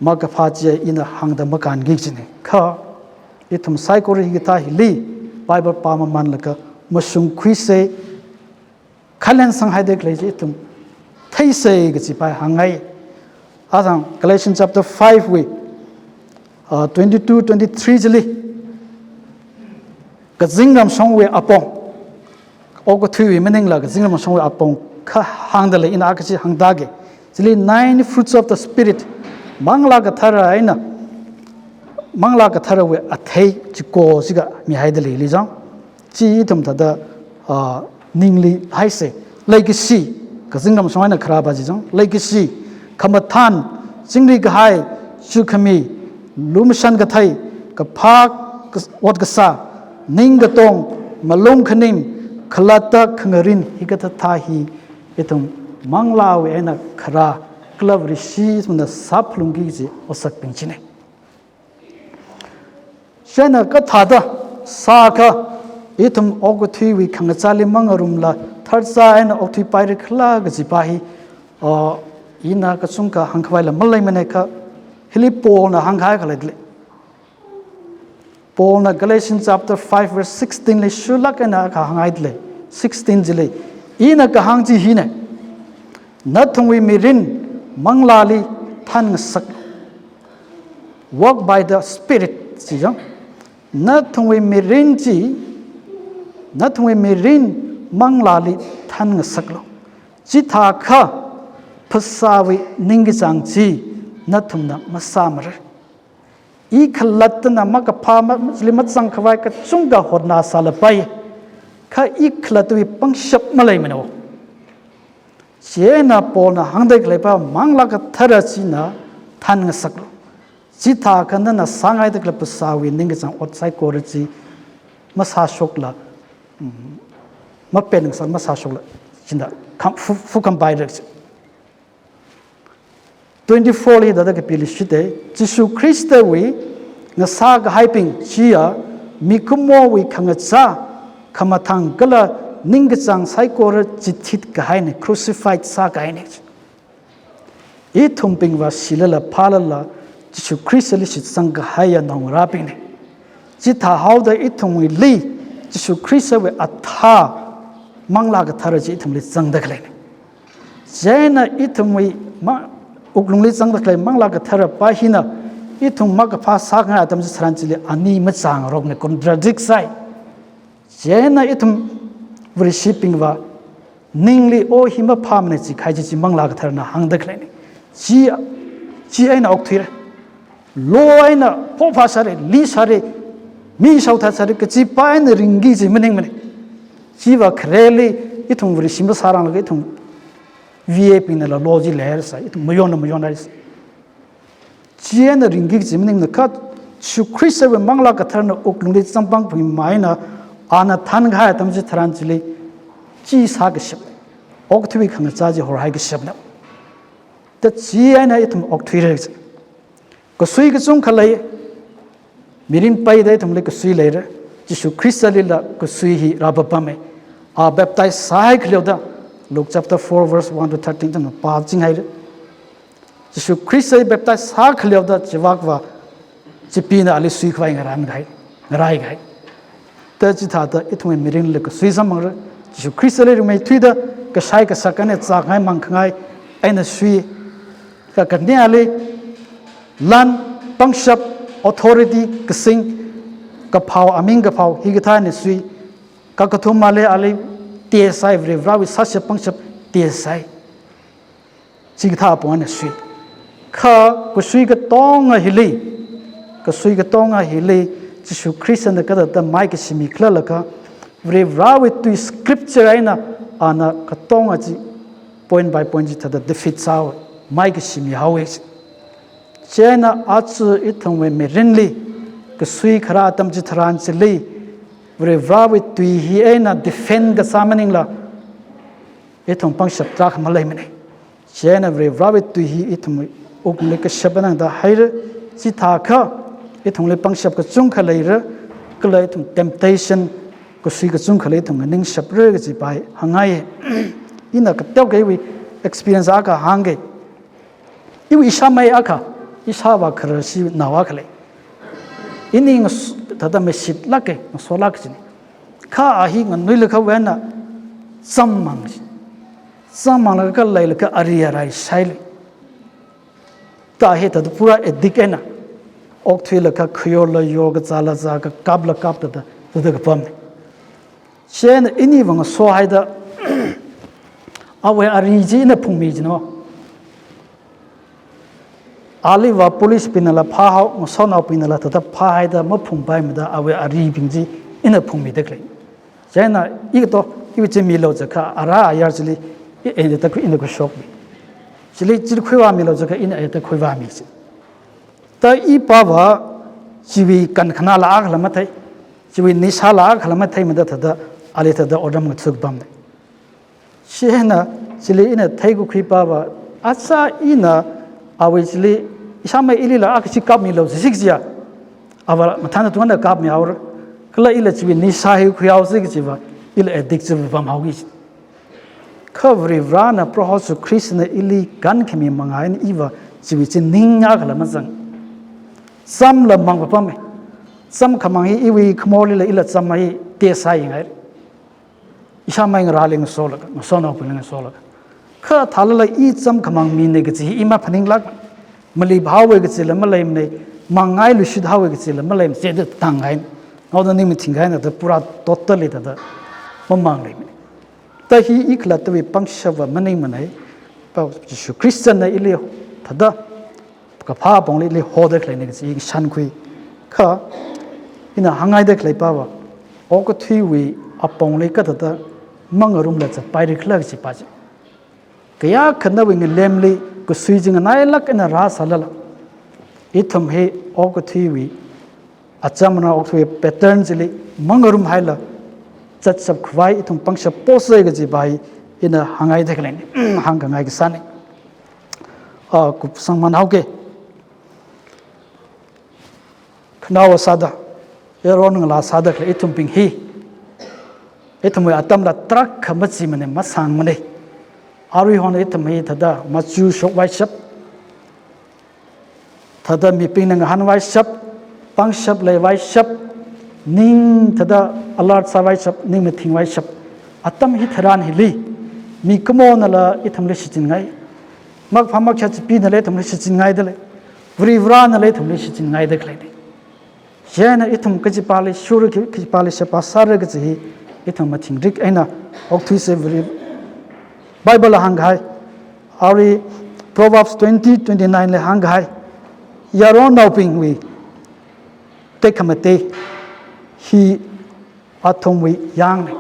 makaphā chi ina hāngda makānki kajina. Kha ithum saikora hikathā hili Bible pāmamanlaga mashungkhuisa, khalen sanghaida khalei chi ithum theisa kajipai hāngngai. Athang Galatians chapter five wui, uh, twenty-two, twenty-three chili, kazingramshongwui apong, okathuiwui maningla kazingramshongwui apong kha hāngdalei, ina akha chi hāngtāga. Chili nine fruits of the Spirit, Manglā Kathara eina, Manglā Katharawui athei chiko chikha mihaidalei li chang. Chi ithum thāda, ah, ningli haisa. Leikashi, kazingramshong eina kharāpa chi chang. Leikashi, khamathān, chingri kahai, chukhami, lumashan kathei, kaphā, kas-, ot kasā, ning katong, malung khanim, khalatta khangarin, hikathā thā hi ithum manglāwui eina kharā, kala Vareshi ithumna sāphalungki kaji otsakbing china. Chieina kathāda sākha ithum okathuiwui khangachāli mangarumla tharchā eina okthuipaira khala kajipa hi, uh, ina kachungkha hāngkhavaila maleimana kha, hili Paulna hāngkahai khalei lei. Paulna Galatians chapter five verse sixteen li shurlāk eina akha hānghaidalei. Sixteen chili, ina kahāng chi hina. Nathumwui mirin manglāli thanngasak. Walk by the Spirit, chi chang. Nathumwui mirin chi, nathumwui mirin manglāli thanngasaklu. Chithākha phasāwui ningkachāng chi nathumna masāmara. I khalattana makaphā ma-, li mazangkhavai kachungkha hotnā sālapai. Kha i khalattawui pangshap maleimana. Chieina Paulna hāngda khaleipa Manglā Kathara china thanngasaklu. Chithākha nana sāngaida khalei phasāwui ningkachāng ot saikora chi masāshokla, mm, mapen ngasā masāshokla, china kham, fu-, fukhampaira chi. Twenty-four li thāda kapili shite, Jishu Khristawui ngasākahaibing chiya mikumowui khangachā, khamathān kala ningkachāng saikora chithit kahaina, crucified sākahaina. Ithumbingva shilala phālala Jishu Khristali shitsang kahaiya naongarābingna. Chithāhaoda ithumwuili Jishu Khristawui athā Manglā Kathara chi ithumli zangda khaleina. Chieina ithumwui ma-, wuklungli zangda khalei Manglā Katharapa hina ithum makaphā sāngai atam chitharan chili ani machāngarokna, contradict sai. Chieina ithum Vareshibingva ningli, o, hi maphāmana chi kahai chi, chi Manglā Katharana hāngda khaleina. Chi, chi eina okthuira. Law eina phophā sāra, li sāra, mi shaothat sāra, kachipa eina ringki kaji maningmana. Chiva khareli ithum Vareshi masāranglaga ithum V A bingnala law chi leisai, ithum mayonna mayonnaisai. Chi eina ringki kaji maningmana kha, Jishu Khristawui Manglā Katharana wuklungli zangpangphungmana, ana thankahai atam chitharan chili chi sākashap, okathuiwui khangachā chi horhaikashapna. Da chi eina ithum okthuira chi. Kasui kachungkha lei, mirin peida ithumli kasui leira, Jishu Khristalila kasui hi rāpapama. A baptize sāhai khaleoda, Luke chapter four verse one to thirteen ithumna pāchinghaira. Jishu Khristali baptize sā khaleoda chivākva, chipina ali suikhavai ngarānkahai, ngaraikahai. Da chithāda ithumwui mirinli kasui samphangra, Jishu Khristali rimeithuida, kashai kasak eina zākhangai mangkhangai eina sui, kakhaneli lan, pangshap, authority, kasing, kaphao, aming kaphao, hikathā eina sui, kakathumali ali tesai, Varivarāwui sāshap pangshap tesai. Chikathā apong eina sui. Kha kasui katonga hili, kasui katonga hili, Jishu Khristana kathāda maikashi mikhala laga, Varivarawui tui scripture eina ana katonga chi point by point chithāda defeat sāhaowa, maikashi mihaowa. Chieina aja ithumwui mirinli, kasui kharā atam chitharan chili, Varivarawui tui hi eina defend kasā maningla, ithum pangshap tarākha maleimana. Chieina Varivarawui tui hi ithumwui wuklungli kashap eina tangda haira, chithākha ithumli pangshap kachungkha leira, kala ithum temptation, kasui kachungkha lei ithum nganingshapra kajipa hi hāngngai. Ina kateokha iwui experience akha hāngga. Iwui ishāmei akha, ishāvā khararshi nao akha lei. Ini ngas-, thāda mashitlāka, ngasolāk kajina. Kha a hi nganuilakha eina cham mang chi. Cham manglaga khaleilaga ari arai shaili. Ta hi thāda pura addict eina, okthuilaga khayorla yor, kazāla zā, kakāpla kap thāda, thāda kapamna. Chieina iniva ngasohaida, awui ari chi ina phungmi jina. Aliva policebingnala phāhao, ngasotnaobingnala thāda phāhaida maphungpaimada awui aribing chi ina phungmida khalei. Chieina i kato, iwui chi milu jiakha, ara ayar chili, i ina thāda khui, ina khuishokmi. Chili, chili khuivāmilu jiakha, ina thāda khuivāmi chi. Ta ipava, chiwui kankhanāla akhala mathei, chiwui nishāla akhala matheimada thāda, ali thāda otram ngathuk pamna. Chieina, chili ina theikakhui pava, aja ina awui chili, ishāmei ilila akha chi kapmilu jisi kajiya. Ava mathāna tungana kapmihaora. Kala ila chiwui nishā hi khuihaosi kajiva, ila addict chiva pamhaoki. Kha Varivarana Proho Jishu Khristana ili kankhami manga eina iva chiwui chi ning akhala mazang. Chamla mang papamma. Cham khamang hi iwui khamorlila ila cham hi test sāyinghai. Ishāmei ngarāli ngasolaga, ngasotnaobingli ngasolaga. Kha thālala i cham khamang mina kaji hi i maphaninglāk. Maliphaowa kajila maleimana, mangngailuishithaowa kajila maleimana, chithāda tāngai. Ngaoda ning mathingkahaina thāda pura totally thāda mamangleimana. Ta hi i khalattawui pangshapva maningmana. Pa Jishu Khristana ili thāda kaphā apongli ili hoda khaleina kaji i shankhui. Kha ina hāngngaida khalei pava, okathuiwui apongli kathāda mangarumla zatpaira khala kajipa chi. Kayākha nawui ngalemli kasui chi nganailāk eina rāsālala, ithum hi okathuiwui, acham eina okathuiwui pattern chili mangarumhaila, zatshap khavai ithum pangshap posa kajipa hi ina hāngngaida khaleina, hāngkhangai kasāna. A, kupsang manhaoka. Khanaowa sāda, yaron ngalā sāda khalei ithumbing hi, ithumwui atamla tarākha machimana, masāngmana. Aruihon ithum hi thāda machu shokvaishap, thāda mibingna ngahānvaishap, pangshap leivaishap, ning thāda alert sāvaishap, ning mathingvaishap. Atam hitharan hili, mikumonala ithumli shichingai. Makphā makhayā chipeenala ithumli shichinngaida lei. Varivaranala ithumli shichinngaida khaleina. Chieina ithum kachipāli shurra, kachipāli sheba sāra kaji hi ithum mathingrik eina okthuisa. Vari-, Bible la hāngkahai, arui Proverbs twenty twenty-nine li hāngkahai, yaronnaobingwui tekhamatei hi athumwui yangna.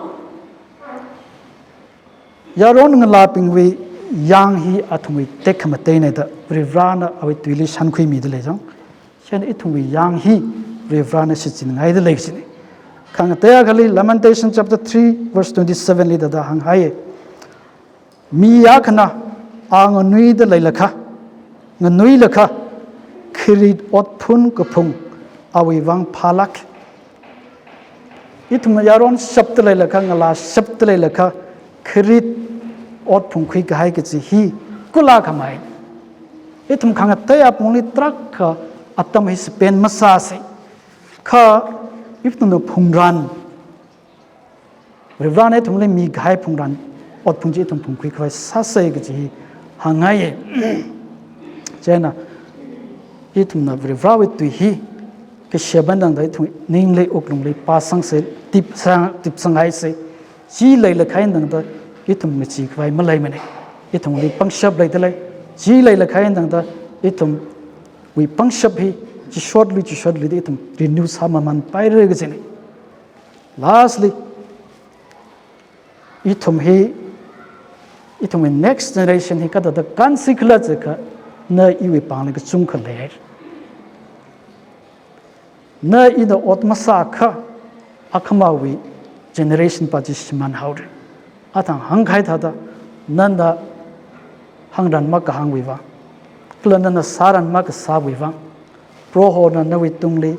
Yaron ngalābingwui yang hi athumwui tekhamateina da Varivarana awui tuili shankhuimida lei jang. Chieina ithumwui yang hi Varivarana shichinngaida lei kajina. Khangatei akhali Lamentation chapter three verse twenty-seven li thāda hānghai. Mi akhana a nganuida leilakha, nganuilakha, khirit otphun kaphung awui vang phālāk. Ithum yaron shapda leilakha, ngalā shapda leilakha, khirit otphung khuikahai kaji hi kula khamei. Ithum khangatei apongli tarākha atam hi spend masāsa. Kha ithumna phungran, Varivarana ithumli mikahai phungran, otphung chi ithum phungkhui khavai sāsa kaji hi hāngngaiya. Chieina ithumna Varivarawui tui hi kasheba tangda ithum ningli wuklungli pāsangsa, tipsang, tipsanghaisa. Chi leilakha eina tangda ithum ngachee khavai maleimana. Ithumli pangshap leida lei. Chi leilakha eina tangda ithumwui pangshap hi chishotlui chishotlui da ithum renew sāmamanpaira kajina. Lastly, ithum hi, ithumwui next generation hi kathāda kānsi khala jiakha, na iwui pāngli kachungkha leihaira. Na ina ot masāakha, akhamawui generation pa chi shimānhaora. Athang hāngkahai thāda, nana hāngran makahāngwui vang, kala nana sāran makasāwui vang, Prohona nawui tungli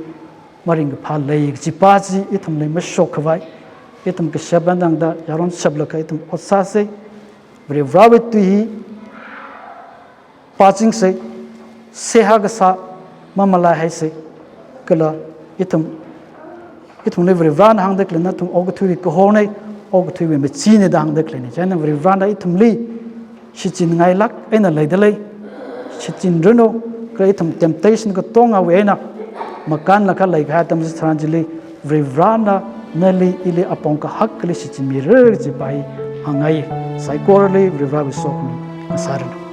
maringkaphā lei kaji pa chi ithumli mashokkhavai, ithum kashap eina tangda yaron shaplaga ithum ot sāsa, Varivarāwui tui hi pāchingsa, seihā kasā mamalaihaisa, kala ithum, ithumli Varivarāna hāngda khalei nathum okathuiwui kahorna, okathuiwui machina da hāngda khaleina. Chieina Varivarāna ithumli shichinngailāk eina leidalei, shichinranu, kala ithum temptation katongawui eina makānlaga leikahai atam chitharan chili, Varivarāna nali ili apong kahakli shichinmira kaji pa hi hāngngai. Saikorali Varivarāwui sokhami ngasāranu.